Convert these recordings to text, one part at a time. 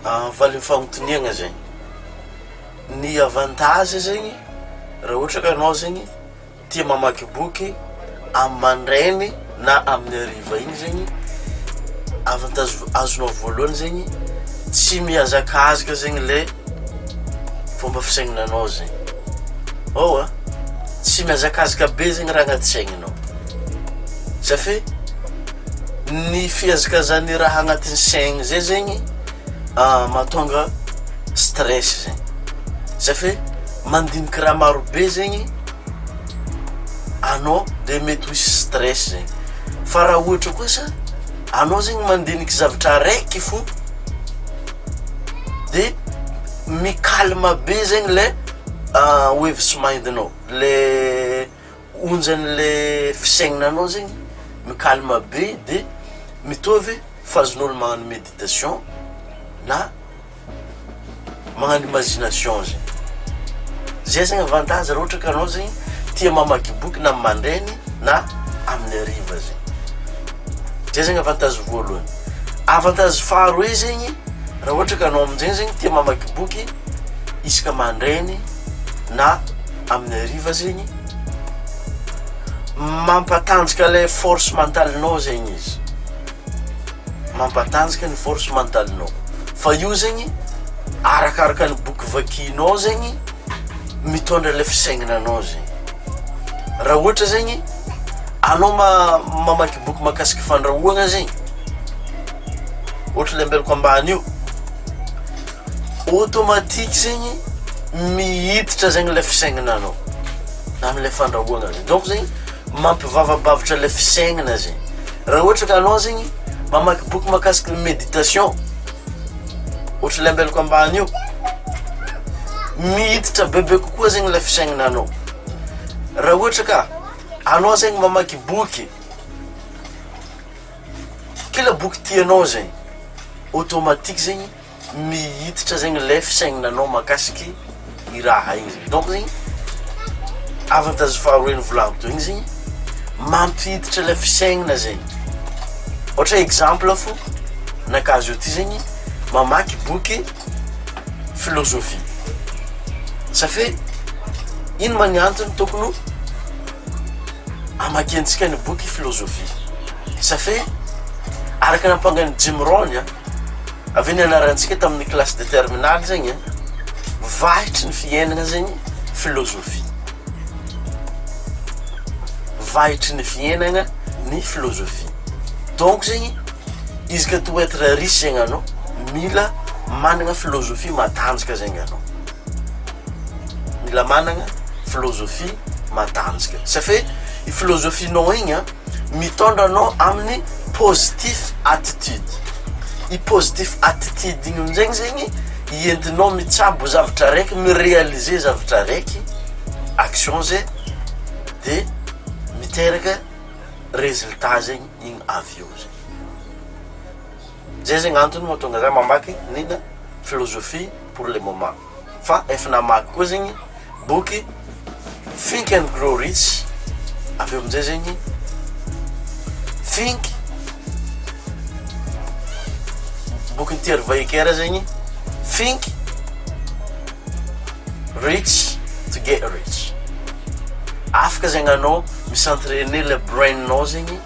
Valin'ny fagnontoniagna zegny, ny avantage zegny raha ohatra ka anao zegny tia mamaky boky amy mandraigny na amin'ny hariva igny zegny, avantage azonao voalohany zegny tsy mihazakazaka zegny le fomba fisaignananao zegny, ôa tsy mihazakazaka be zegny raha agnaty saigninao safe ny fihazakazahan'ny raha agnatin'ny saigny zay zegny mahatonga stress zegny, zafe mandiniky raha marobe zegny anao de mety ho hisy stress zegny, fa raha ohatra kosa anao zegny mandiniky zavatra araiky fô de mi-calme be zegny le waves mind-nao, le onjan'le fisaignananao zegny mi-calme be de mitovy fazon'olo magnano méditation na magnano imagination zegny, zay zegny avantage raha ohatra ka anao zegny tia mamaky boky na mandraigny na amin'ny hariva zegny, zay zegny avantage voalohany, avantage faharoe zegny raha ohatra ka anao aminjay zegny tia mamaky boky isaka mandraigny na amin'ny hariva zegny, mampatanjaka le force mentalenao zegny izy. Mampatanjaka ny force mentalenao, fa io zegny arakaraka ny boky vakinao zegny mitondra le fisaignananao zegny, raha ohatra zegny anao ma- mamaky boky mahakasiky fandrahoagna zegny, ohatra le ambelako ambany io, automatique zegny mihiditra zegny le fisaignananao amle fandrahoagna zegny, donc zegny mampivavabavatra le fisaignana zegny. Raha ohatra ka anao zegny mamaky boky mahakasiky ny méditation, ohatry le ambelako ambany io, miditra bebe kokoa zegny le fisaignananao. Raha ohatra ka anao zegny mamaky boky, kila boky tianao zegny, automatique zegny Mihiditra zegny le fisaignananao mahakasiky i raha igny zegny, donc zegny avantage faharoe nivolagniko teo igny zegny mampiditra le fisaignana zegny, ôhatra hoe exemple fô nakahy zao ty zegny mamaky boky filôzôfia, ça fait ino ma ny antony tokony ho amakiantsika ny boky filôzôfia, ça fait araka ny ampangain'i Jim Rohn a. Avy eo nianarantsika tamin'ny classe de terminale zegny an, vahitry ny fiainagna zegny filôzôfia, vahitry ny fiainagna ny filôzôfia, donc zegny izy ka te ho être riche zegny anao mila managna filôzôfia matanjaka zegny anao, mila managna filôzôfia matanjaka, ça fait i filôzôfianao igny an. mitondra anao amin'ny positif attitude, i positif attitude igny aminjegny zegny entinao mitsabo zavatra araiky, mi-realiser zavatra araiky, action zay de miteraka resultat zegny igny avy eo zegny, zay zegny antony mahatonga zah mamaky nina philosophie pour le moment fa efa namaky koa zegny. Boky Think and Grow Rich, avy eo amin'izay zegny Think, bokin'i T. Harv Eker zegny Think Rich to Get Rich, afaka zegny anao mi-s'entrainer le brain-nao zegny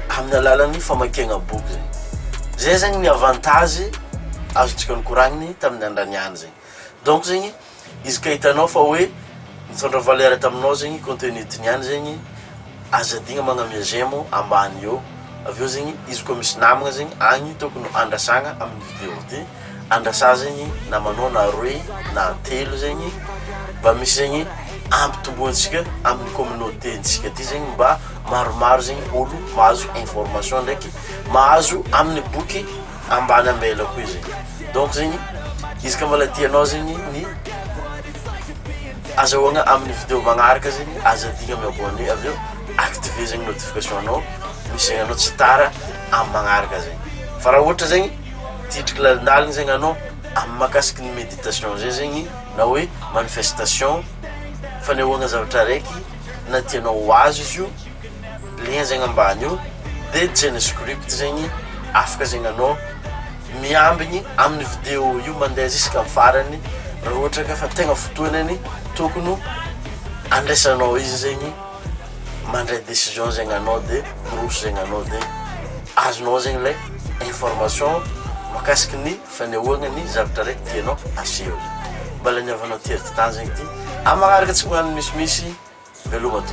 amin'ny alalan'ny famakiagna boky zegny, zay zegny ny avantage azontsika nokoragniny tamin'ny andra niany zegny. Donc zegny izy ka hitanao fa hoe nitondra valeur taminao zegny contenu ty niany zegny, aza adigna magnamia j'aime ambany eo, avy eo zegny izy koa misy namagna zegny agny tokony andrasagna amin'ny video ty, andrasa zegny namanao na roe na telo zegny mba misy zegny ampitomboantsika amin'ny communauté ntsika ty zegny mba maromaro zegny olo mahazo information ndraiky mahazo amin'ny boky ambany ambelako io zegny, donc zegny izy ka mbola tianao zegny ny azahoagna amin'ny video magnaraka zegny aza adigno mi abonner avy eo activer zegny notification anao misy zegny anao tsy tara amin'ny magnaraka zegny, fa raha ohatra zegny te hidriky lalindalina zegny anao amin'ny mahakasiky ny méditation zay zegny na hoe manifestation fanehoagna zavatra araiky na tianao ho azo izy io. Lien zegny ambany io de JavaScript zegny afaka zegny anao. Miambigny amin'ny vidéo io mandeha jusqu'à farany raha ohatra ka fa tegna fotoanany tokony andraisanao izy zegny, mandray décision zegny anao, de miroso zegny anao, de azonao zegny lay information mahakasiky ny fanehoagna ny zavatra raiky tianao aseho. Mbola niavanao tery ty tany zegny ty amy magnaraka, tsy magnano misimisy veloma to.